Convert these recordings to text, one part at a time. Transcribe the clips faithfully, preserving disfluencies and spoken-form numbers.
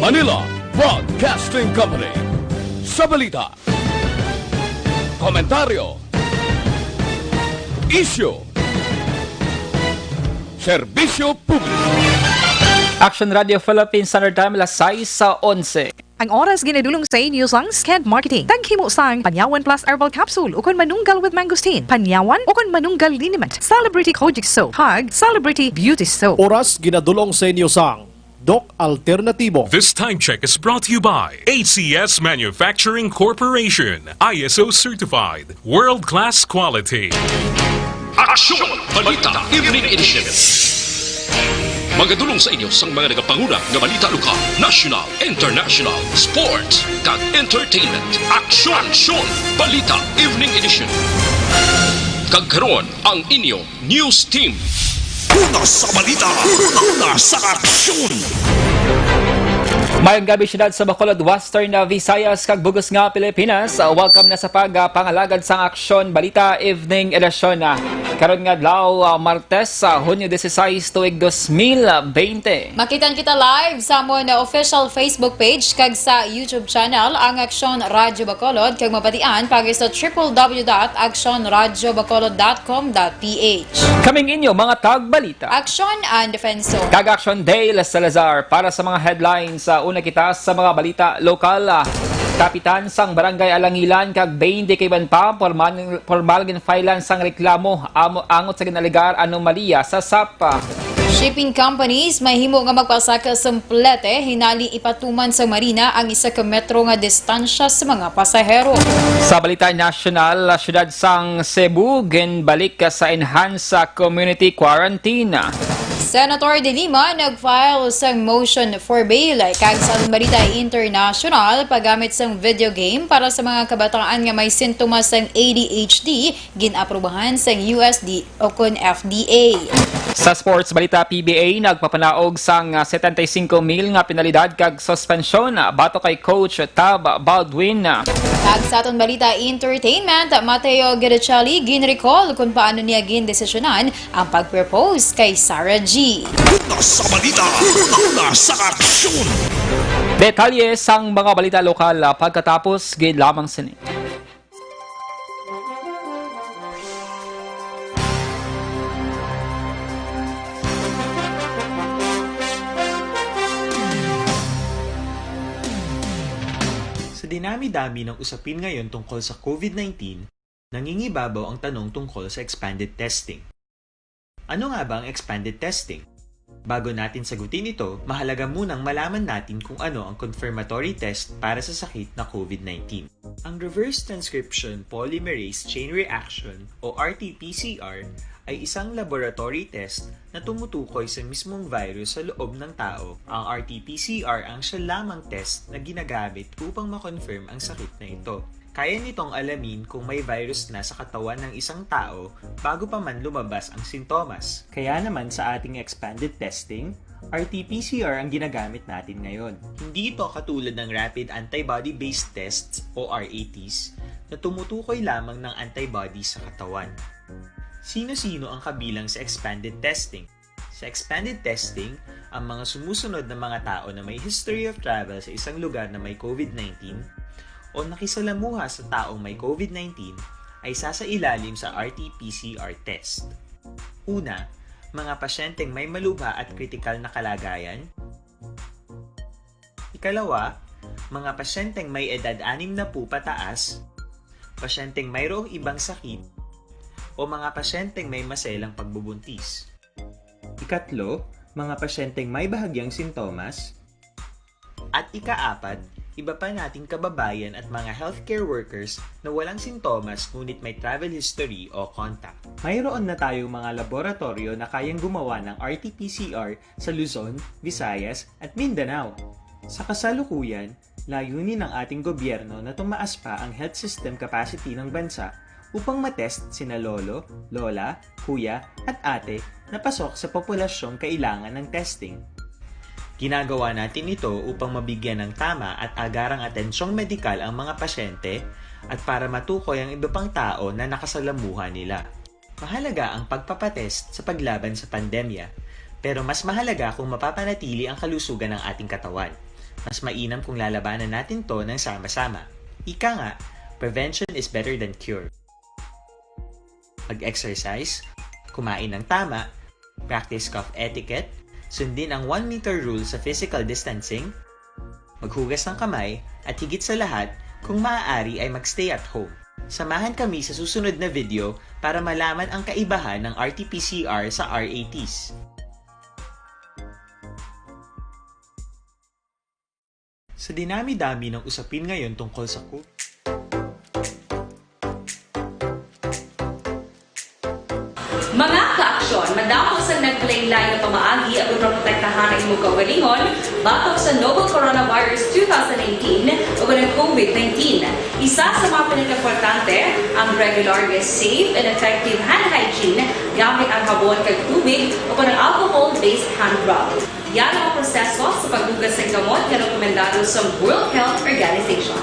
Manila Broadcasting Company. Sa balita, komentaryo, isyu, serbisyo publiko. Action Radio Philippines Standard Time, alas sais sa onse. Ang oras ginadulong sa inyo sang Sked Marketing. Taghimo sang Panyawan Plus Herbal Capsule ukon Manunggal with Mangosteen, Panyawan ukon Manunggal Liniment, Celebrity Kojic Soap, kag Celebrity Beauty Soap. Oras ginadulong sa inyo sang Doc Alternativo. This time check is brought to you by A C S Manufacturing Corporation, I S O certified, world-class quality. Aksyon Balita Evening Edition. Magadulong sa inyo sang mga nagapanguna nga balita lokal, national, international, sports, kag entertainment. Aksyon, Aksyon Balita Evening Edition. Kag karon ang inyo news team. Una sa balita, una sa aksyon. Mayong gabi, siyudad sa Bacolod, Western, ah, Visayas, kag bug-os nga Pilipinas. Ah, welcome na sa pag, ah, pangalagad sang Aksyon Balita Evening Edition, ah, karon nga adlaw, ah, Martes, ah, Hunyo disisais, tuig dos mil bente. Makitan kita live sa amon official Facebook page kag sa YouTube channel, ang Aksyon Radyo Bacolod, kag mabatian pagi sa triple W dot aksyon radyo bacolod dot com dot P H. Kaming inyo mga tagbalita, Aksyon Ann Defensor kag Aksyon Dale Salazar. Para sa mga headlines, sa una kita sa mga balita lokal, ah, kapitan sang Barangay Alangilan kag twenty ka iban pa, pormal, pormal ginfilean sang reklamo amo, angot sa ginalegar anomalya sa sap. Shipping companies mahimo nga magpasaka sa plete hinali ipatuman sa marina ang isa ka metro nga distansya sa mga pasahero. Sa balita nasyonal, siyudad sang Cebu ginbalik sa enhanced community quarantine. Senator De Lima nag-file sa motion for bail, kag sa balita international, paggamit sang video game para sa mga kabataan nga may sintomas sang A D H D gin-aprubahan sang U S D o kon F D A. Sa sports balita, P B A nagpapanaog sang setenta y cinco mil nga penalidad kag suspensyon batok kay Coach Tab Baldwin. Kag sa aton balita entertainment, Mateo Guidicelli ginrecall kung paano niya gindesisyonan ang pag-propose kay Sarah G. Una sa balita, una sa aksyon. Detalye sang mga balita lokal, ah, pagkatapos gid lamang sini. Sa dinami-dami ng usapin ngayon tungkol sa COVID nineteen, nangingibabaw ang tanong tungkol sa expanded testing. Ano nga ba ang expanded testing? Bago natin sagutin ito, mahalaga munang malaman natin kung ano ang confirmatory test para sa sakit na COVID nineteen. Ang reverse transcription polymerase chain reaction o R T P C R ay isang laboratory test na tumutukoy sa mismong virus sa loob ng tao. Ang R T P C R ang siya lamang test na ginagamit upang ma-confirm ang sakit na ito. Kaya nitong alamin kung may virus na sa katawan ng isang tao bago pa man lumabas ang sintomas. Kaya naman sa ating expanded testing, R T P C R ang ginagamit natin ngayon. Hindi ito katulad ng rapid antibody-based tests o R A Ts na tumutukoy lamang ng antibody sa katawan. Sino-sino ang kabilang sa expanded testing? Sa expanded testing, ang mga sumusunod na mga tao na may history of travel sa isang lugar na may COVID nineteen o nakisalamuha sa taong may COVID nineteen ay sasailalim sa R T P C R test. Una, mga pasyenteng may malubha at kritikal na kalagayan. Ikalawa, mga pasyenteng may edad anim na po pataas, pasyenteng mayroong ibang sakit, o mga pasyenteng may maselang pagbubuntis. Ikatlo, mga pasyenteng may bahagyang sintomas. At ikaapat, iba pa nating kababayan at mga healthcare workers na walang sintomas ngunit may travel history o contact. Mayroon na tayong mga laboratoryo na kayang gumawa ng R T P C R sa Luzon, Visayas, at Mindanao. Sa kasalukuyan, layunin ng ating gobyerno na tumaas pa ang health system capacity ng bansa upang matest sina lolo, lola, kuya, at ate na pasok sa populasyong kailangan ng testing. Ginagawa natin ito upang mabigyan ng tama at agarang atensyong medikal ang mga pasyente at para matukoy ang iba pang tao na nakasalamuha nila. Mahalaga ang pagpapatest sa paglaban sa pandemya, pero mas mahalaga kung mapapanatili ang kalusugan ng ating katawan. Mas mainam kung lalabanan natin 'to ng sama-sama. Ika nga, prevention is better than cure. Mag-exercise, kumain ng tama, practice cough etiquette, sundin ang one meter rule sa physical distancing, maghugas ng kamay, at higit sa lahat, kung maaari ay mag-stay at home. Samahan kami sa susunod na video para malaman ang kaibahan ng R T P C R sa R A Ts. Sa dinami-dami ng usapin ngayon tungkol sa COVID, Mga kaaksyon, madamo sang naglain-lain nga pamaagi aron maprotektahan ang imong kaugalingon batok sa novel coronavirus two thousand nineteen o ang COVID nineteen. Isa sa mga pinakaimportante, ang regular nga safe and effective hand hygiene gamit ang habon kag tubig o ang alcohol-based hand rub. Yara ang proseso sa paghugas sang kamot nga rekomendado sa World Health Organization.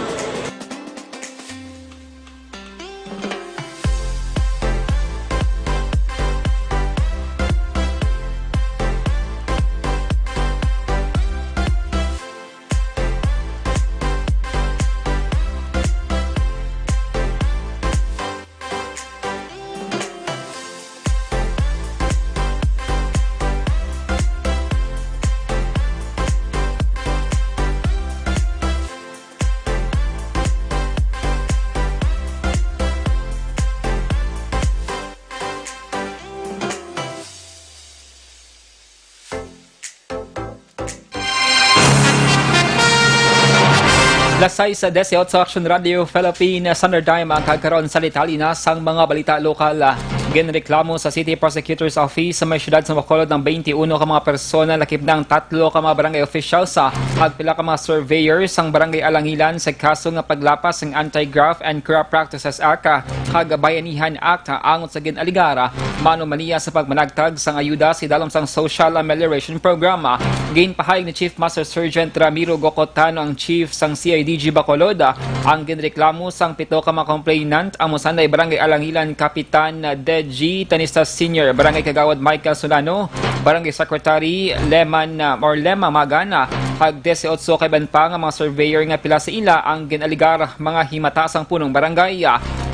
Las sais dieciocho, Action Radio Philippine Standard Time, ang kagkaron sa detalye na sang mga balita lokal. Ginreklamo sa City Prosecutor's Office sa may siyudad sa Bacolod ang twenty-uno ka mga persona, lakip na ang tatlo ka mga barangay officials, ah, kag pila ka mga surveyor sang Barangay Alangilan sa kaso nga paglapas sang Anti-Graft and Corrupt Practices Act, ah, kag Bayanihan Act, ah, angot sa gin-alegar, ah, manomaliya sa pagmanagtag sang ayuda sa idalom sang Social Amelioration Program. Ginpahayag ni Chief Master Sergeant Ramiro Gocotano, ang chief sang C I D G Bacolod, ang ginreklamo sang pito ka mga complainant, amo sanday Barangay Alangilan Kapitan Deji Tanista Senior, Barangay Kagawad Michael Solano, Barangay Secretary Leman, ah, or Lema Magana, kag dieciocho ka iban pa nga mga surveyor nga pila sa ila ang gin-alegar mga himata sang punong barangay.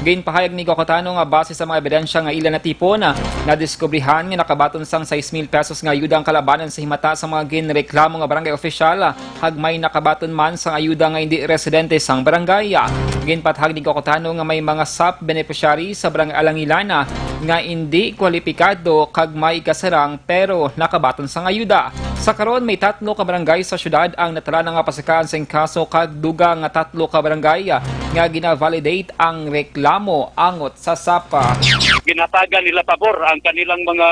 Ginpahayag ni Gocotano nga base sa mga ebidensya nga ila natipon, nadiskubrihan nga nakabaton sang sais mil pesos nga ayuda ang kalabanan sa himata sa mga ginreklamo nga barangay opisyal, kag may nakabaton man sang ayuda nga indi residente sang barangay. Ginpatahag ni Gocotano nga may mga sap beneficiary sa Barangay Alangilan nga indi kwalipikado kag may kasarang pero nakabaton sang ayuda. Sa karon, may tatlo ka barangay sa siyudad ang natala na nga pasakaan sing kaso kag dugang nga tatlo ka barangay nga gina-validate ang reklamo angot sa sap. Ginhatagan nila pabor ang kanilang mga,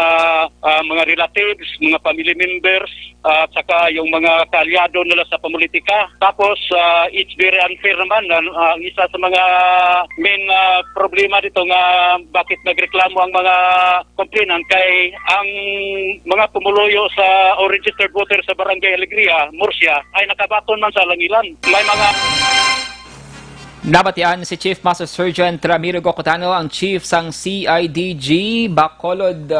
ah, mga relatives, mga family members, at saka yung mga kaalyado nila sa pamulitika. Tapos, ah, it's very unfair naman. Ang, ang isa sa mga main, ah, problema dito nga bakit nagreklamo ang mga complainant kay ang mga pumuluyo sa, o registered voter sa Barangay Alegria, Murcia, ay nakabaton man sa Alangilan. May mga Nabatian si Chief Master Sergeant Ramiro Gocotano, ang chief sang C I D G Bacolod.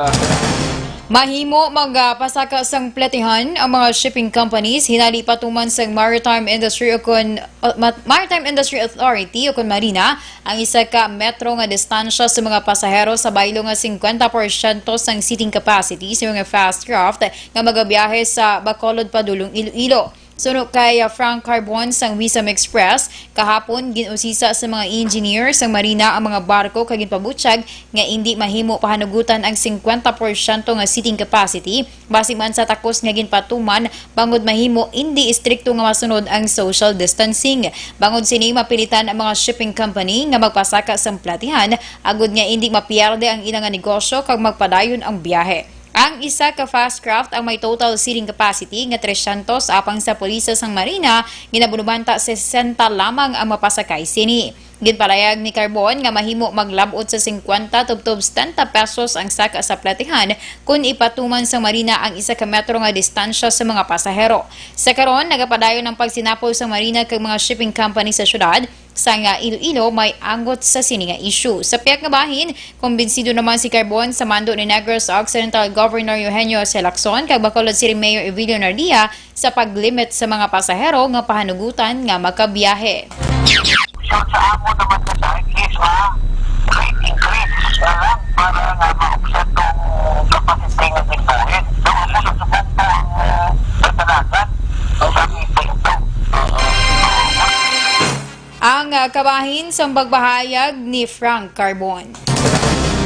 Mahimo magpasaka sang platihan ang mga shipping companies hinali patuman sang Maritime Industry o kon, uh, Ma-, Maritime Industry Authority o kon Marina ang isa ka metro nga distansya sa mga pasahero sa baylo nga singkwenta porsyento sang seating capacity sa mga fast craft nga magabiyahe sa Bacolod padulong Iloilo. Suno kay, ah, Frank Carbon sang Wisam Express, kahapon gin-usisa sa mga engineer sang Marina ang mga barko kag ginpabutyag nga indi mahimo pahanugutan ang singkwenta porsyento nga seating capacity, basi man sa takos nga ginpatuman, bangod mahimo indi istrikto nga masunod ang social distancing. Bangod sini, mapilitan ang mga shipping company nga magpasaka sang platihan agod nga indi mapierde ang ila nga negosyo kag magpadayon ang biyahe. Ang isa ka fast craft ang may total seating capacity nga trescientos, apang sa pulisa sang Marina, ginabunuban ta sesenta lamang ang mapasakay sini. Ginpalayag ni Carbon nga mahimo maglab-ot sa singkwenta tubtob setenta pesos ang saka sa platihan kon ipatuman sang Marina ang isa ka metro nga distansya sa mga pasahero. Sa karon, nagapadayon ang pagsinapol sang Marina kag mga shipping company sa syudad sang Iloilo may anggot sa sini nga issue. Sa pihak nga bahin, kumbinsido naman si Carbon sa mando ni Negros Occidental Governor Eugenio C. Lacson kag Bacolod City Mayor Evelio Nardia sa pag-limit sa mga pasahero nga pahanugutan nga makabiyahe. Sa amo naman na sa English, ma, rate increase na lang para nga ma-offset tong capacity nga gibuhin. So, amo sa subong po ang, uh, katanagan sa meeting to. Ang, ah, kabahin sang pagpahayag ni Frank Carbon.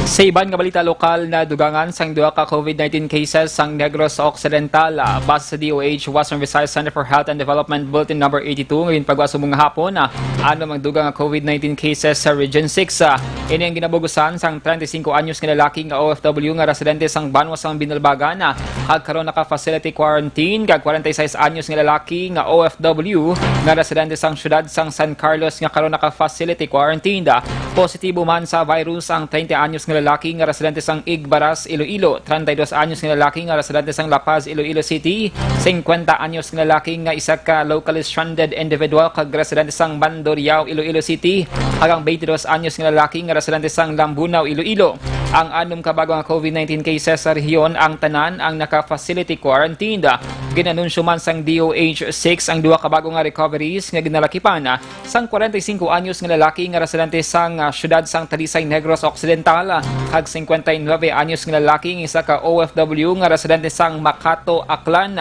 Sa iban nga balita lokal, nadugangan sang duha ka COVID nineteen cases sang Negros Occidental. Ah, base sa D O H Western Visayas Center for Health and Development Bulletin Number eighty-two nga ginpagwa subong nga hapon, ah, anom ang dugang nga COVID nineteen cases sa Region six. Ah, ini ang ginabugusan sang treinta y cinco anyos nga lalaki nga O F W nga residente sang banwa sang Binalbagan, ah, kag karon naka-facility quarantine, kag kwarenta y seis anyos nga lalaki nga O F W nga residente sang siyudad sang San Carlos nga karon naka-facility quarantined. Positibo man sa virus ang treinta anyos nga lalaki nga residente sang Igbaras, Iloilo, treinta y dos anyos nga lalaki nga residente sang La Paz, Iloilo City, singkwenta anyos nga lalaki nga isa ka locally stranded individual kag residente sang Mandurriao, Iloilo City, kag ang twenty-dos anyos nga lalaki nga residente sang Lambunao, Iloilo. Ang anom ka bago nga COVID nineteen cases sa rehiyon, ang tanan ang naka-facility quarantined. Ginanunsyo man sang D O H six ang duha ka bago nga recoveries nga ginalakipan sang kwarenta y singko anyos nga lalaki nga residente sang, ah, siyudad sang Talisay, Negros Occidental, kag singkwenta y nuebe anyos nga lalaki nga isa ka O F W nga residente sang Makato, Aklan.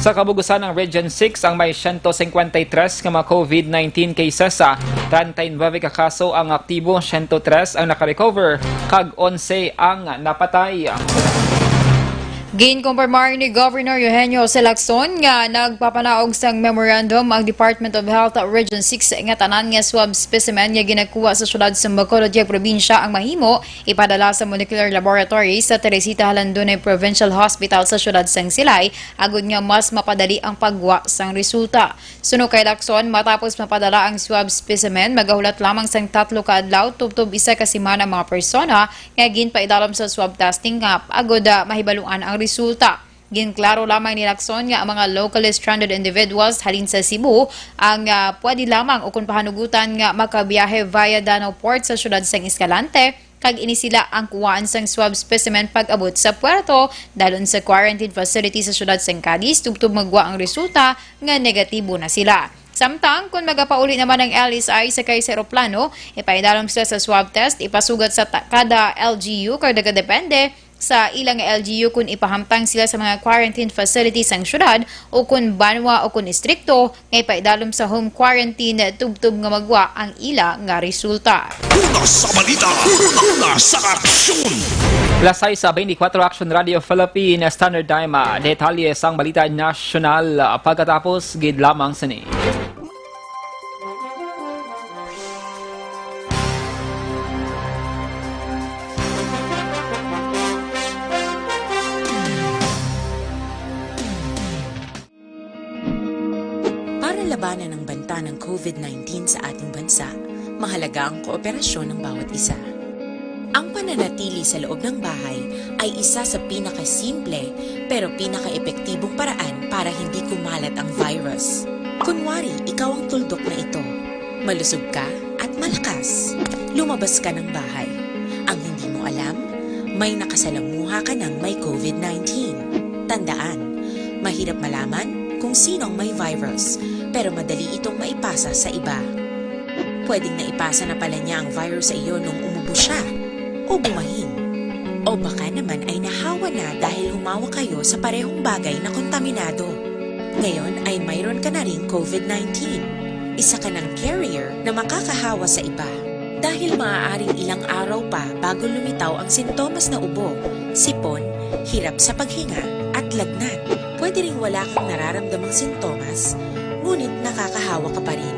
Sa kabugusan, ang Region six ang may siyento singkwenta y tres nga mga COVID nineteen cases. Treinta y nuebe ka kaso ang aktibo, siyento tres ang nakarecover, kag onse ang napatay. Ginkumpirmar ni Governor Eugenio C. Lacson nga nagpapanaog sang memorandum ang Department of Health Region six nga tanan nga swab specimen nga ginakuha sa siyudad sa Bacolod kag probinsya ang mahimo ipadala sa molecular laboratory sa Teresita Jalandunay Provincial Hospital sa siyudad sang Silay, agod nga mas mapadali ang pagwa sang resulta. Suno kay Lacson, matapos mapadala ang swab specimen, magahulat lamang sang tatlo ka adlaw tubtob isa ka semana ang mga persona nga ginpaidalom sa swab testing nga agod, ah, mahibaluan ang resulta. Ginklaro lamang ni Lacson nga ang mga locally stranded individuals halin sa Cebu ang, ah, pwede lamang ukon pahanugutan nga makabiyahe via Danao Port sa siyudad sang Escalante, kag ini sila ang kuhaan sang swab specimen pag-abot sa puerto, dalhon sa quarantine facility sa siyudad sang Cadiz tubtob magwa ang resulta nga negatibo na sila. Samtang kon magapauli naman ang L S I sakay sa eroplano, ipaidalom sila sa swab test, ipasugat sa ta-, kada L G U kag nagadepende sa ilang L G U kon ipahamtang sila sa mga quarantine facility sang syudad o kon banwa o kon distrikto nga ipaidalom sa home quarantine tubtob nga magwa ang ila nga resulta. Una sa balita, una sa aksyon. Alas sais sa twenty-four Action Radio Philippine Standard Time. Ah, detalye sang balita nasyonal, ah, pagkatapos gid lamang sini. Para labanan ang banta ng COVID nineteen sa ating bansa, mahalaga ang kooperasyon ng bawat isa. Ang pananatili sa loob ng bahay ay isa sa pinakasimple pero pinakaepektibong paraan para hindi kumalat ang virus. Kunwari, ikaw ang tuldok na ito. Malusog ka at malakas. Lumabas ka ng bahay. Ang hindi mo alam, may nakasalamuha ka ng may COVID nineteen. Tandaan, mahirap malaman kung sino ang may virus, pero madali itong maipasa sa iba. Pwedeng naipasa na pala niya ang virus sa iyo nung umubo siya, o bumahin. O baka naman ay nahawa na dahil humawak kayo sa parehong bagay na kontaminado. Ngayon ay mayroon ka na ring COVID nineteen. Isa ka ng carrier na makakahawa sa iba. Dahil maaaring ilang araw pa bago lumitaw ang sintomas na ubo, sipon, hirap sa paghinga, at lagnat. Pwede ring wala kang nararamdamang sintomas, ngunit nakakahawa ka pa rin.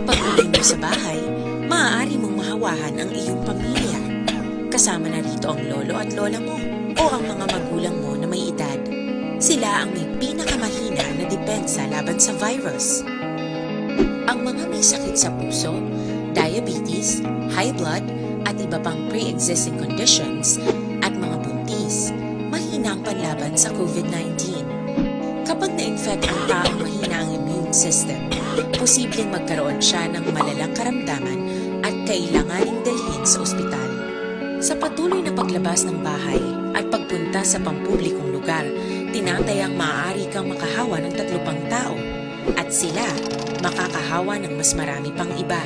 Pag-uwi mo sa bahay, maaari mong mahawahan ang iyong pamilya. Kasama na rito ang lolo at lola mo o ang mga magulang mo na may edad. Sila ang may pinakamahina na depensa laban sa virus. Ang mga may sakit sa puso, diabetes, high blood, at iba pang pre-existing conditions, at mga buntis, mahina ang panlaban sa COVID nineteen. Kapag na-infect ang taong mahina ang immune system, posibleng magkaroon siya ng malalang karamdaman at kailanganing dalhin sa ospital. Sa patuloy na paglabas ng bahay at pagpunta sa pampublikong lugar, tinatayang maaari kang makahawa ng tatlo pang tao at sila makakahawa ng mas marami pang iba.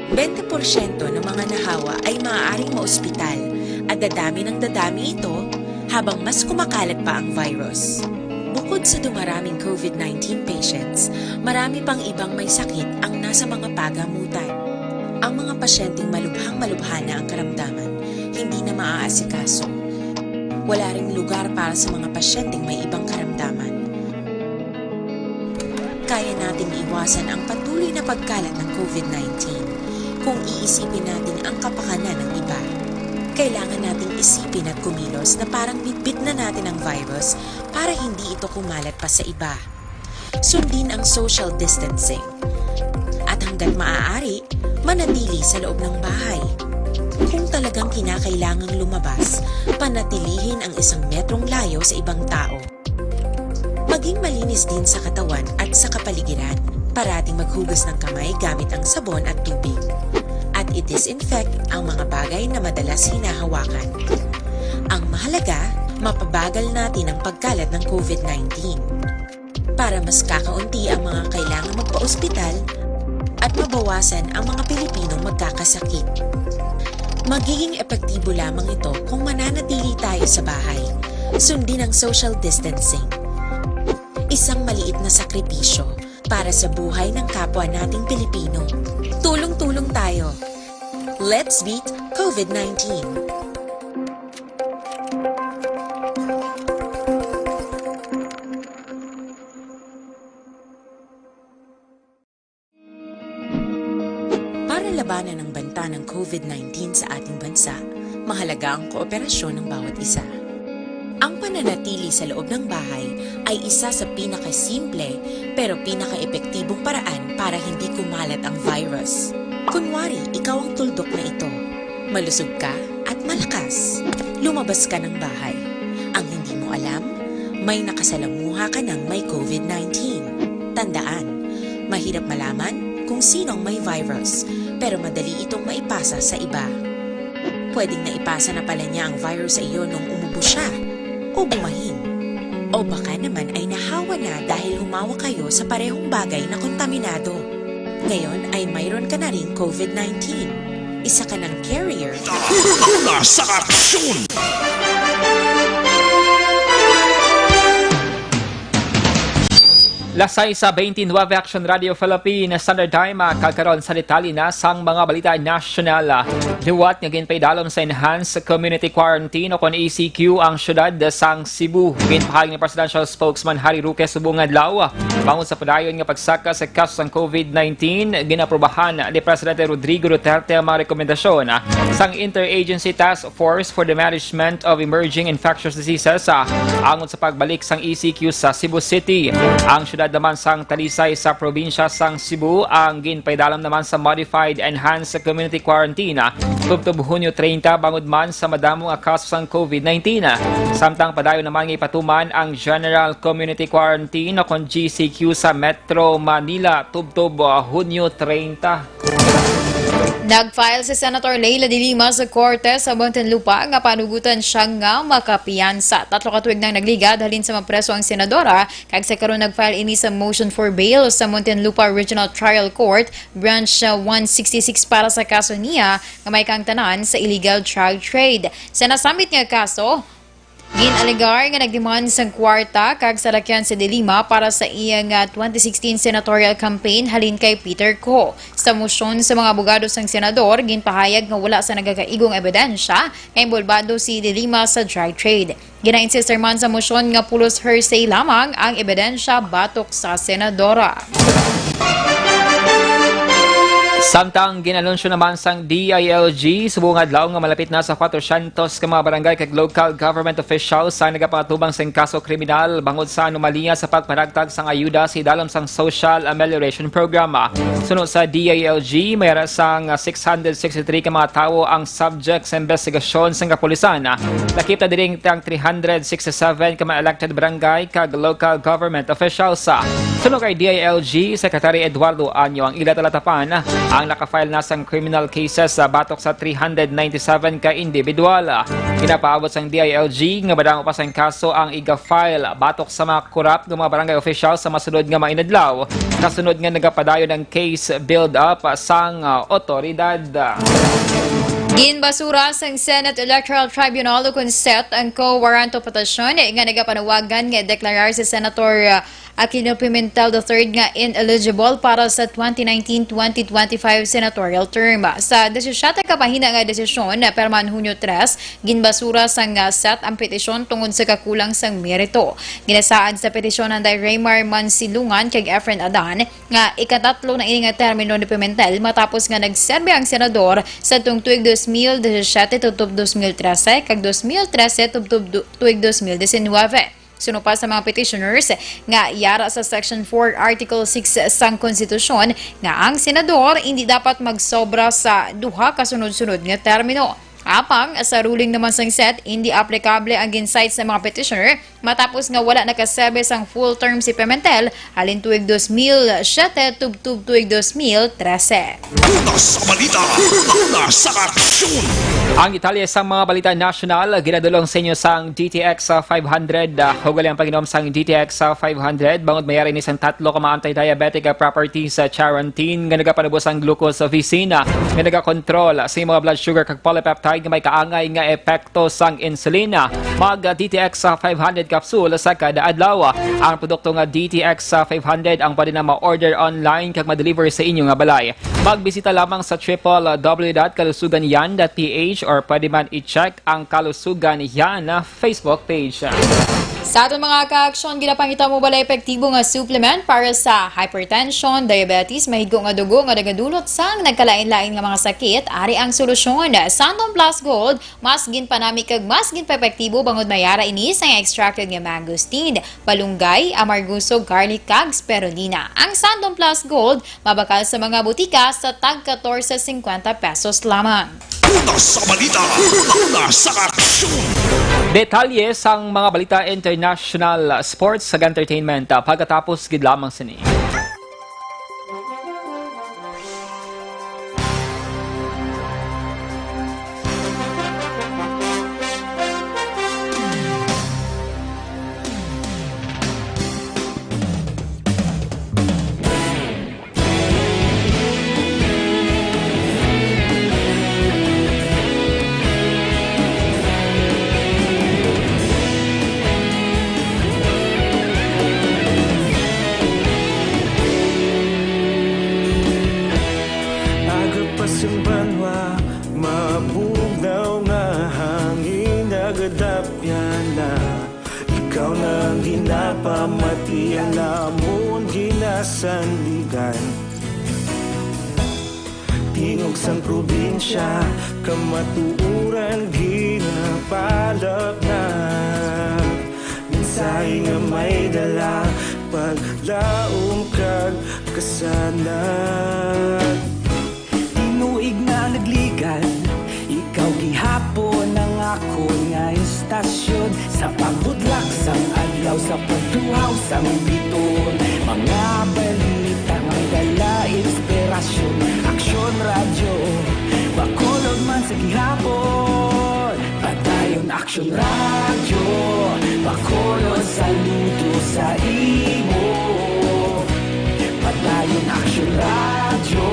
Bente porsyento ng mga nahawa ay maaaring maospital at dadami ng dadami ito habang mas kumakalat pa ang virus. Bukod sa dumaraming COVID nineteen patients, marami pang ibang may sakit ang nasa mga pagamutan. Ang mga pasyenteng malubhang-malubha na ang karamdaman, hindi na maaasikaso. Wala ring lugar para sa mga pasyenteng may ibang karamdaman. Kaya nating iwasan ang patuloy na pagkalat ng COVID nineteen kung iisipin natin ang kapakanan ng iba. Kailangan nating isipin at kumilos na parang bitbit na natin ang virus para hindi ito kumalat pa sa iba. Sundin ang social distancing. At hanggat maaari, manatili sa loob ng bahay. Kung talagang kinakailangang lumabas, panatilihin ang isang metrong layo sa ibang tao. Maging malinis din sa katawan at sa kapaligiran. Parating maghugas ng kamay gamit ang sabon at tubig. At i-disinfect ang mga bagay na madalas hinahawakan. Ang mahalaga, mapabagal natin ang pagkalat ng COVID nineteen para mas kakaunti ang mga kailangang magpaospital at mabawasan ang mga Pilipinong magkakasakit. Magiging epektibo lamang ito kung mananatili tayo sa bahay. Sundin ang social distancing. Isang maliit na sakripisyo para sa buhay ng kapwa nating Pilipino. Tulong-tulong tayo. Let's beat COVID nineteen. Para labanan ang banta ng COVID nineteen sa ating bansa, mahalaga ang kooperasyon ng bawat isa. Ang pananatili sa loob ng bahay ay isa sa pinakasimple pero pinakaepektibong paraan para hindi kumalat ang virus. Kunwari, ikaw ang tuldok na ito. Malusog ka at malakas. Lumabas ka ng bahay. Ang hindi mo alam, may nakasalamuha ka ng may COVID nineteen. Tandaan, mahirap malaman kung sino ang may virus, pero madali itong maipasa sa iba. Pwedeng naipasa na pala niya ang virus sa iyo nung umubo siya o bumahin. O baka naman ay nahawa na dahil humawak kayo sa parehong bagay na kontaminado. Ngayon ay mayroon ka na ring COVID nineteen. Isa ka ng carrier. Una sa aksyon! Las sais sa twenty-nine, Action Radio Philippines Standard Time, ah, kag karon sa detalye na sang mga balita nasyonal. Liwat nga ginpaidalom sa Enhanced Community Quarantine o kon E C Q ang siyudad sang Cebu. Ginpahayag ni Presidential Spokesman Harry Roque subong adlaw, bangod sa padayon nga pagsaka sa kaso sang COVID nineteen, ginaprobahan ni Presidente Rodrigo Duterte ang mga rekomendasyon sang Interagency Task Force for the Management of Emerging Infectious Diseases, ah, angot sa pagbalik sang E C Q sa Cebu City. Ang siyudad naman sang Talisay sa probinsya sang Cebu ang ginpaidalom naman sa Modified Enhanced Community Quarantine, ah, tubtob Hunyo treinta, bangod man sa madamo nga kaso sang COVID nineteen. Samtang padayon naman nga ipatuman ang General Community Quarantine o kon G C Q sa Metro Manila tubtob, ah, Hunyo treinta. Nag-file si Senator Leila de Lima sa korte sa Muntinlupa nga panugutan siya nga makapiyansa. Tatlo ka tuig nang nagligad halin sa mapreso ang senadora, kag sa karon nag-file ini sa motion for bail sa Muntinlupa Regional Trial Court, Branch, uh, one sixty-six para sa kaso niya nga may kaangtanan sa illegal drug trade. Sa nasambit nga kaso, gin-alegar nga nagdemand sang kwarta kag salakyan si De Lima para sa iya nga twenty sixteen senatorial campaign halin kay Peter Co. Sa mosyon sa mga abogado sang senador, ginpahayag nga wala sa nagakaigo nga ebidensya nga inbolbado si De Lima sa drug trade. Gina-insist man sa mosyon nga pulos hearsay lamang ang ebidensya batok sa senadora. Samtang ginanunsyo naman sang D I L G subong adlaw nga malapit na sa kwatrosyentos ka mga barangay kag local government officials ang nagapangatubang sing kaso kriminal bangod sa anomalya sa pagpanagtag sang ayuda sa idalom sang Social Amelioration Program. Suno sa D I L G, may ara sang six hundred sixty-three ka mga tawo ang subject sa investigasyon sang kapulisan. Lakip na diri ang three hundred sixty-seven ka mga elected barangay kag local government officials. Suno kay D I L G Secretary Eduardo Anyo, ang ila talatapan ang naka-file na sang criminal cases sa batok sa three hundred ninety-seven ka individual. Ginapaabot sang D I L G nga madamo pa sang kaso ang iga-file batok sa mga korap nga mga barangay official sa masunod nga mga inadlaw, kasunod nga nagapadayon ang case build-up sang, ah, otoridad. Ginbasura sang Senate Electoral Tribunal ukon set ang co-warranto petition nga nagapanawagan nga deklarar si Senator, ah, Aquino Pimentel the third nga ineligible para sa twenty nineteen twenty twenty-five senatorial term. Sa disisyete ka bahina nga desisyon, pirmahan Hunyo tres, ginbasura sang, ah, set ang petisyon tungod sa kakulang sang merito. Ginasaad sa petisyon anday Raymar Mansilungan kag Efren Adan nga ikatatlo na ini nga termino ni Pimentel matapos nga nagserbi ang senador sa tung tuig dos mil disisiete tubtob dos mil trese kag dos mil trese tubtob du-, tuig dos mil disinwebe. Suno pa sa mga petitioners nga yara sa Section four, Article six sang Konstitusyon nga ang senador indi dapat magsobra sa duha ka sunod-sunod nga termino. Apang sa ruling naman sang set, indi aplikable ang gin-cite sa mga petitioner matapos nga wala nakaserbi sang full term si Pimentel halin tuig dos mil siete tubtob tuig dos mil trese. Una sa balita, una sa aksyon. Ang detalye sa mga balita nasyonal, ginadulong sa inyo sang D T X five hundred. Ah, ugali ang pag-inom sang D T X five hundred bangod may ara ini sang tatlo ka mga anti-diabetic, ah, properties sa Charantin nga nagapanubos ang glucose officina nga nagakontrol sa mga blood sugar kag polypeptide nga may kaangay nga epekto sang insulina. Mag D T X five hundred capsule sa kada adlaw. Ang produkto nga D T X five hundred ang pwede na ma-order online kag ma-deliver sa inyo nga balay. Magbisita lamang sa triple W dot kalusugan yan dot P H or pwede man i-check ang Kalusugan Yan Facebook page. Sa aton mga kaaksyon, ginapangita mo balay epektibo nga supplement para sa hypertension, diabetes, mahigo nga dugo nga nagadulot sang nagkalain-lain nga mga sakit? Ari ang solusyon, Santon Plus Gold, mas ginpanami kag mas ginpaepektibo bangod may ara ini sang extracted nga mangosteen, malunggay, amargoso, garlic, kag spirulina. Ang Santon Plus Gold mabakal sa mga butika sa tag katorse singkwenta pesos lamang. Una sa balita, una sa aksyon. Detalye sang mga balita international, sports, kag entertainment, ah, pagkatapos gid lamang sini. Aga pa sang banwa, mabugnaw nga hangin, nagadapyan na. Ikaw na ang ginapamati, ang namon ginasandigan. Tingog sang probinsya, kamatuoran ginapalapnag. Mensahe nga may dala, paglaom kag kasanag. Tinuig na nagligan, ikaw gihapon ang akon nga istasyon. Sa pagbutlak sang adlaw, sa pagtuhaw sang biton, mga balita may dala inspirasyon. Aksyon Radyo, Bacolod man sa gihapon. Padayon Aksyon Radyo, Bacolod, saludo sa imo. Padayon Aksyon Radyo,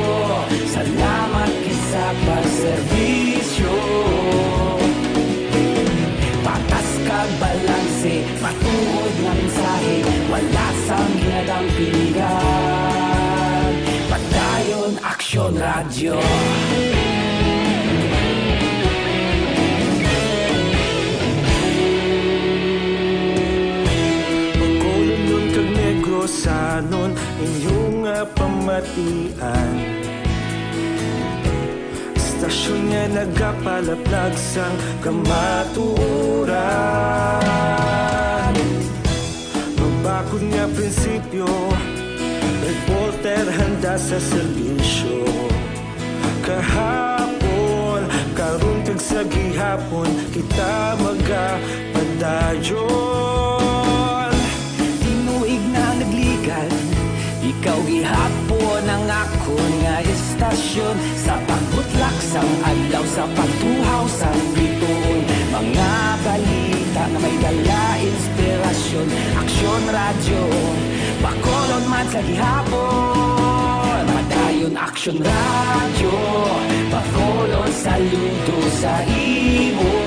salamat gid sa pagserbisyo. Patas kag balanse, matuod nga mensahe, wala sang ginadampingan. Padayon Aksyon Radyo. Bacolodnon kag Negrosanon, inyo nga pamatian. Aksyon nga nagapalaplag sang kamatuoran. Magbakod nga prinsipyo, reporter handa sa serbisyo. Kahapon, karon kag sa gihapon, kita magapadayon. Tinuig na nagligan, ikaw gihapon ang akon nga istasyon. Sa pagbutlak sang adlaw, sa pagtuhaw sang bituon, mga balita nga may dala inspirasyon. Aksyon Radyo, Bacolod man sa gihapon. Padayon Aksyon Radyo, Bacolod, saludo sa imo.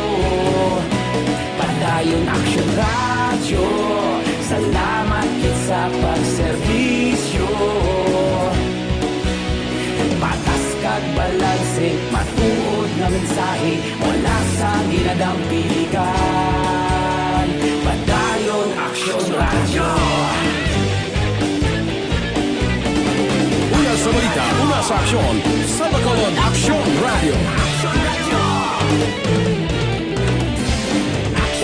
Padayon Aksyon Radyo, salamat gid sa pagserbisyo. Patas kag balanse, matuod nga mensahe, wala sang ginadampigan. Padayon Aksyon Radyo. Una sa balita, una sa aksyon, sa Bacolod Aksyon Radyo.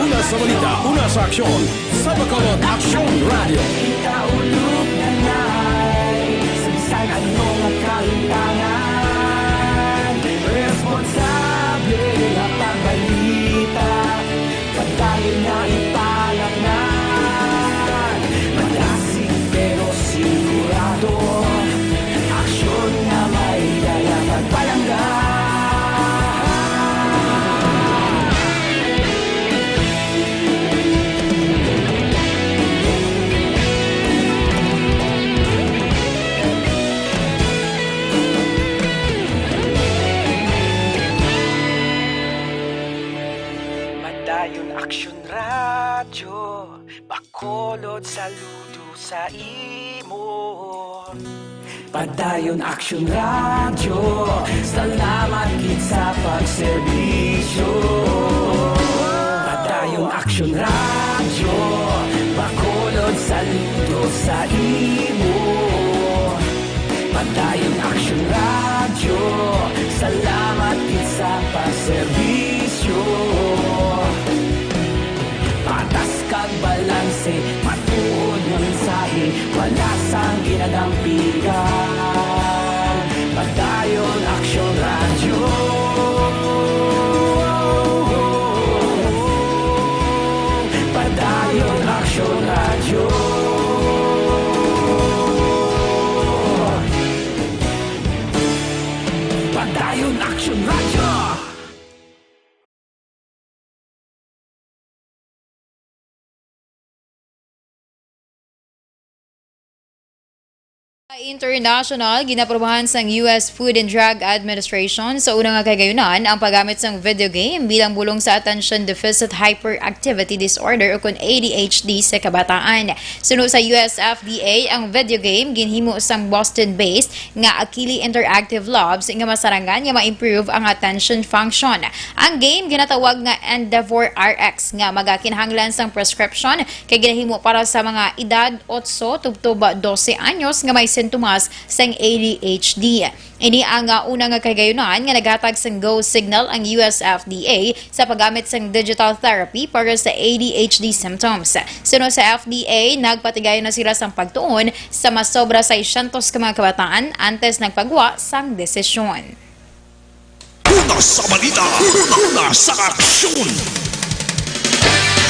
Una sa balita, una sa aksyon, sa Bacolod Aksyon Radyo. Kita ulog na nai, sa bisan ano nga kalimtangan, responsable nga pagbalita, padayon nga ipalaknan. Madasig pero sigurado, aksyon nga may dala pagpalangga. Padayon Aksyon Radyo, Bacolod, saludo sa imo. Padayon Aksyon Radyo, salamat gid sa pagserbisyo. Padayon Aksyon Radyo, Bacolod, saludo sa imo. Padayon Aksyon Radyo, salamat gid sa pagserbisyo. Patas kag balanse, matuod nga mensahe, wala sang ginadampigan. Padayon Aksyon Radyo. Padayon Aksyon Radyo. Padayon Aksyon Radyo. International, ginaprubahan sang U S Food and Drug Administration sa una nga kahigayunan ang paggamit sang video game bilang bulong sa attention deficit hyperactivity disorder, o kon A D H D, sa kabataan. Suno sa U S F D A, ang video game ginhimo sang Boston-based nga Akili Interactive Labs nga masarangan nga ma-improve ang attention function. Ang game ginatawag nga Endeavor R X nga magakinahanglan sang prescription kay ginahimo para sa mga edad otso tubtob dose anyos nga may sintomas sang A D H D. Ini ang, ah, una nga kahigayunan nga naghatag sang go signal ang U S F D A sa paggamit sang digital therapy para sa A D H D symptoms. Suno sa F D A, nagpatigayon na sila sang pagtuon sa mas sobra seiscientos ka mga kabataan antes nagpagwa sang desisyon. Una sa balita, una sa aksyon.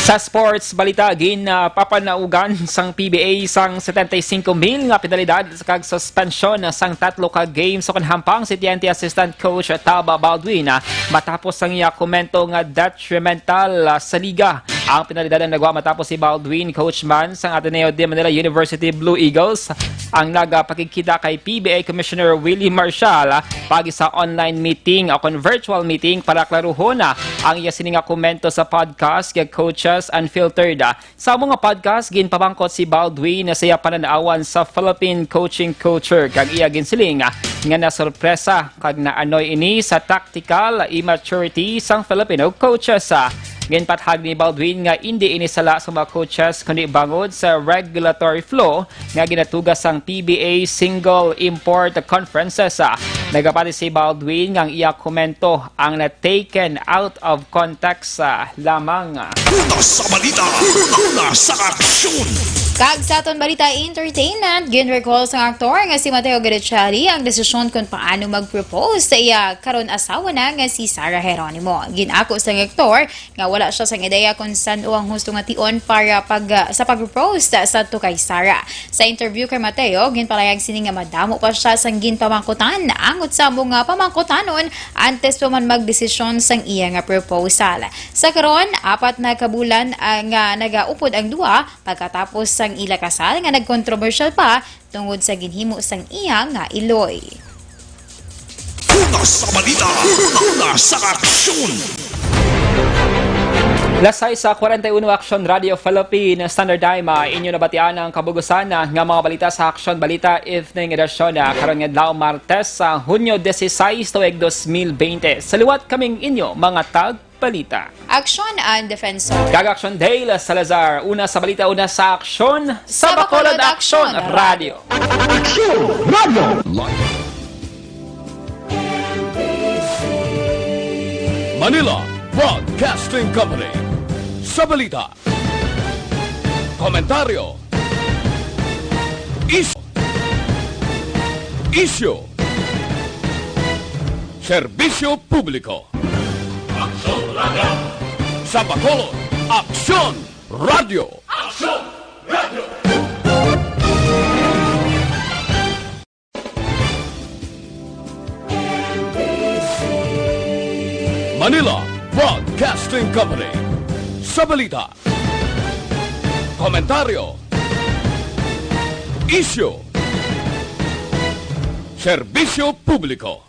Sa sports balita, gin, ah, papanaugan sang P B A sang setenta y cinco mil nga penalidad kag suspension sang tatlo ka games sa kanhampang si T N T Assistant Coach Taba Baldwin, ah, matapos ang iya komento nga detrimental, ah, sa liga. Ang penalidad ang nagwa matapos si Baldwin, coach man sang Ateneo de Manila University Blue Eagles, ang nagapakigkita kay P B A Commissioner Willie Marshall, ah, pagi sa online meeting o kon virtual meeting para klaruhon, ah, ang iya sini nga komento sa podcast nga Coaches Unfiltered. Sa amo nga podcast, ginpamangkot si Baldwin sa iya panan-awan sa Philippine coaching culture kag iya ginsiling nga nasorpresa kag naanoy ini sa tactical immaturity sang Filipino coaches. Ginpatahag ni Baldwin nga indi ini sala sa mga coaches kundi bangod sa regulatory flaw nga ginatuga sang P B A single import conferences. Nagapati si Baldwin nga ang iya komento ang na-taken out of context, ah, lamang. Una sa balita, una sa aksyon. Kag sa aton balita entertainment, gin-recall sang aktor nga si Mateo Guidicelli ang desisyon kung paano mag-propose sa iya karon asawa na nga si Sarah Geronimo. Gin-ako sang aktor nga wala siya sang ideya kung san-o ang husto nga tion para pag, sa pag-propose sa to kay Sarah. Sa interview kay Mateo, ginpalayag sini nga madamo pa siya sang ginpamangkutan angot sa amo nga pamangkutanon antes pa man magdesisyon sang iya nga proposal. Sa karon, apat na ka bulan, ah, nga nagaupod ang duha pagkatapos sang ila kasal nga nagkontrobersyal pa tungod sa ginhimo sang iya nga iloy. Una sa balita, una sa aksyon. Las sais sa kwarenta y uno, Aksyon Radio Philippine Standard Time, ah, inyo nabatian ang kabugusan, ah, nga mga balita sa Aksyon Balita Evening Edition, ah, karon nga adlaw, Martes, sa Hunyo dieciséis, tuig dos mil veinte. Sa liwat kaming inyo mga tag balita. Aksyon and Defensor. Kag Aksyon Dale Salazar. Una sa balita, una sa aksyon, sa Bacolod Aksyon Radio. Aksyon Radio. Manila Broadcasting Company. Sa balita, komentaryo, is-, isyu, serbisyo publiko. Aksyon Radio. Sa Bacolod, Aksyon Radio. Aksyon Radio. Manila Broadcasting Company. Sa balita, komentaryo, isyu, serbisyo publiko.